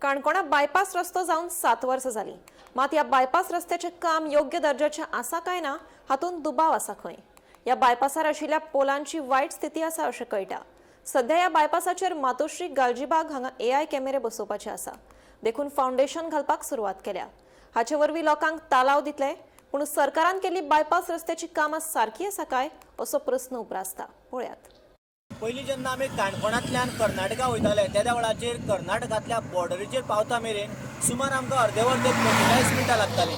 काणकोणा बायपास रस्तो जावन 7 वर्सां जालीं. मात ह्या बायपास रस्त्याचें काम योग्य दर्जाचें आसा काय ना हातूंत दुबाव आसा खंय. ह्या बायपासार आशिल्ल्या पोलांची वायट स्थिती आसा अशें कळटा. सध्या ह्या बायपासाचेर मातोश्री गालजीबाग हांगा एआय कॅमेरे बसोवपाचे आसा, देखून फावंडेशन घालपाक सुरवात केल्या. हाचे वरवीं लोकांक तालाव दितले, पूण सरकारान केल्ली बायपास रस्त्याची कामां सारकी आसा काय असो प्रस्न उप्रासता. पळयात. पयलीं जेन्ना आमी काणकोणांतल्यान कर्नाटका वयताले तेद्या वेळाचेर कर्नाटकांतल्या बॉर्डरीचेर पावता मेरेन सुमार आमकां अर्दे वर ते 45 मिनटां लागतालीं.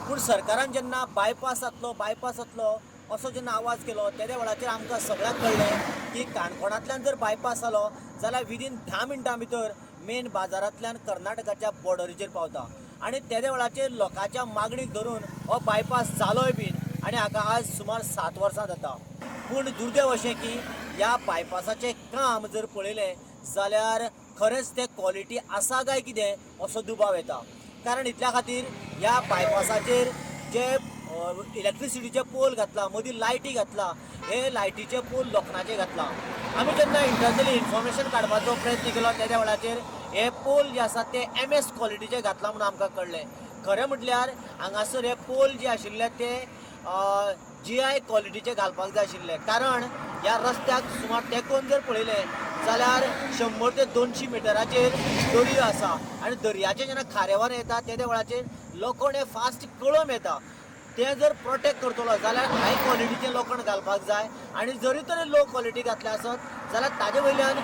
पूण सरकारान जेन्ना बायपास जातलो बायपास जातलो असो जेन्ना आवाज केलो तेद्या वेळाचेर आमकां सगळ्यांक कळ्ळें की काणकोणांतल्यान जर बायपास जालो जाल्यार विदीन 10 मिनटां भितर मेन बाजारांतल्यान कर्नाटकाच्या बॉर्डरीचेर पावता. आनी तेद्या वेळाचेर लोकांच्या मागणीक धरून हो बायपास जालोय बीन आनी हाका आज सुमार 7 वर्सां जाता. पूण दुर्दैव अशें की ह्या बायपासाचें काम जर पळयलें जाल्यार खरेंच तें क्वॉलिटी आसा काय कितें असो दुबाव येता. कारण इतल्या खातीर ह्या बायपासाचेर जे इलेक्ट्रिसिटीचे पोल घातला, मदीं लायटी घातला, हे लायटीचे पोल लोखणाचे घातला. आमी जेन्ना इंटरनली इन्फॉर्मेशन काडपाचो प्रयत्न केलो तेद्या वेळाचेर हे पोल जे आसा ते MS क्वॉलिटीचे घातला म्हणून आमकां कळ्ळें. खरें म्हटल्यार हांगासर हे पोल जे आशिल्ले ते GI क्वॉलिटीचे घालपाक जाय आशिल्ले. कारण ह्या रस्त्याक सुमार तेंकोन जर पळयलें जाल्यार 100 ते 200 मिटराचेर दर्यो आसा आनी दर्याचें जेन्ना खारेवार येता तेद्या वेळाचेर लोखण हें फास्ट कळम येता. तें जर प्रोटेक्ट करतलो जाल्यार हाय क्वॉलिटीचें लोखण घालपाक जाय आनी जरी तरी लो क्वॉलिटी घातलें आसत जाल्यार ताजे वयल्यान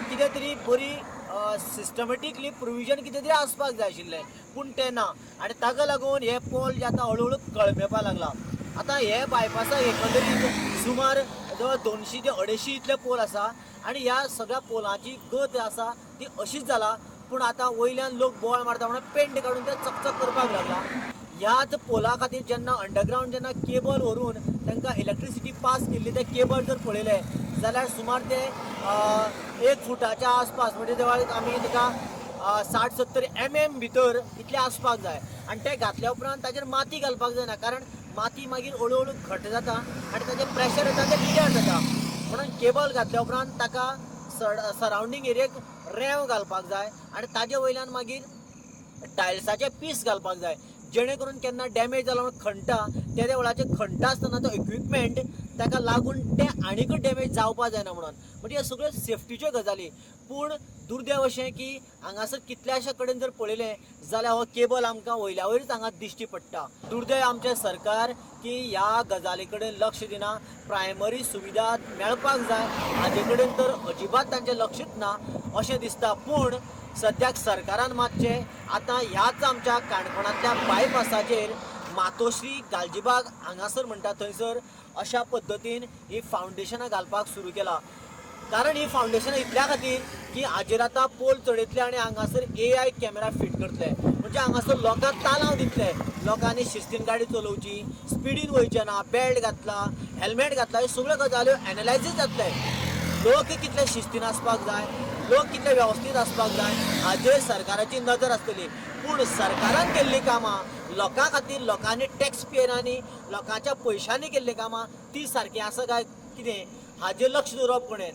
कितें तरी बरी सिस्टमॅटिकली प्रोविजन कितें तरी आसपाक जाय आशिल्लें, पूण तें ना. आनी ताका लागून हे पोल जे आतां हळू हळू कळमेवपाक लागला. आतां हे बायपासाक एकंदरीत सुमार जवळ 200 ते 250 इतले पोल आसा आनी ह्या सगळ्या पोलांची गत आसा ती अशीच जाला. पूण आतां वयल्यान लोक बोवाळ मारता म्हणून पेंट काडून ते चकचक करपाक लागला. ह्याच पोला खातीर जेन्ना अंडरग्रावंड जेन्ना केबल व्हरून तांकां इलेक्ट्रिसिटी पास केल्ली, ते केबल जर पळयले जाल्यार सुमार ते 1 फुटाच्या आसपास म्हणजे जवळ आमी ताका 60-70 mm भितर इतले आसपाक जाय. आनी ते घातल्या उपरांत ताजेर माती घालपाक जायना, कारण माती मागीर हळू हळू घट जाता आनी ताजेर प्रेशर येता, तें पिड्यार जाता. म्हणून केबल घातल्या उपरांत ताका सरावंडींग एरियेक रेंव घालपाक जाय आनी ताजे वयल्यान मागीर टायल्साचे पीस घालपाक जाय, जेणे करून केन्ना डॅमेज जाला म्हणून खणटा तेद्या वेळाचेर खणटा आसतना तो इक्विपमेंट ताका लागून तें आनीकूय डॅमेज जावपाक जायना म्हणून. म्हणजे ह्यो सगळ्यो सेफ्टीच्यो गजाली. पूण दुर्दैव अशें की हांगासर कितल्याश्या कडेन जर पळयलें जाल्यार हो केबल आमकां वयल्या वयरच हांगा दिश्टी पडटा. दुर्दैव आमचें सरकार की ह्या गजाली कडेन लक्ष दिना. प्रायमरी सुविधा मेळपाक जाय हाजे कडेन तर अजिबात तांचें लक्षूच ना अशें दिसता. पूण सद्याक सरकारान मातशें आतां ह्याच आमच्या काणकोणांतल्या बायपासाचेर मातोश्री गालजीबाग हांगासर म्हणटा थंयसर अशा पद्दतीन ही फावंडेशनां घालपाक सुरू केला. कारण ही फावंडेशनां इतल्या खातीर की हाजेर आतां पोल चडयतले आनी हांगासर AI camera fit करतले. म्हणजे हांगासर लोकांक तालांव दितले, लोकांनी शिस्तीन गाडी चलोवची, स्पिडीन वयचें ना, बेल्ट घातला, हेल्मेट घातला, ह्यो सगळ्यो गजाल्यो एनलायजीस जातले. लोक कितले शिस्तीन आसपाक जाय, लोक कितले वेवस्थीत आसपाक जाय हाजेर सरकाराची नजर आसतली. पूण सरकारान केल्लीं कामां लोकां खातीर, लोकांनी टॅक्स पेयरांनी लोकांच्या पयशांनी केल्लीं कामां ती सारकी आसा काय कितें हाजेर लक्ष दवरप कोणें.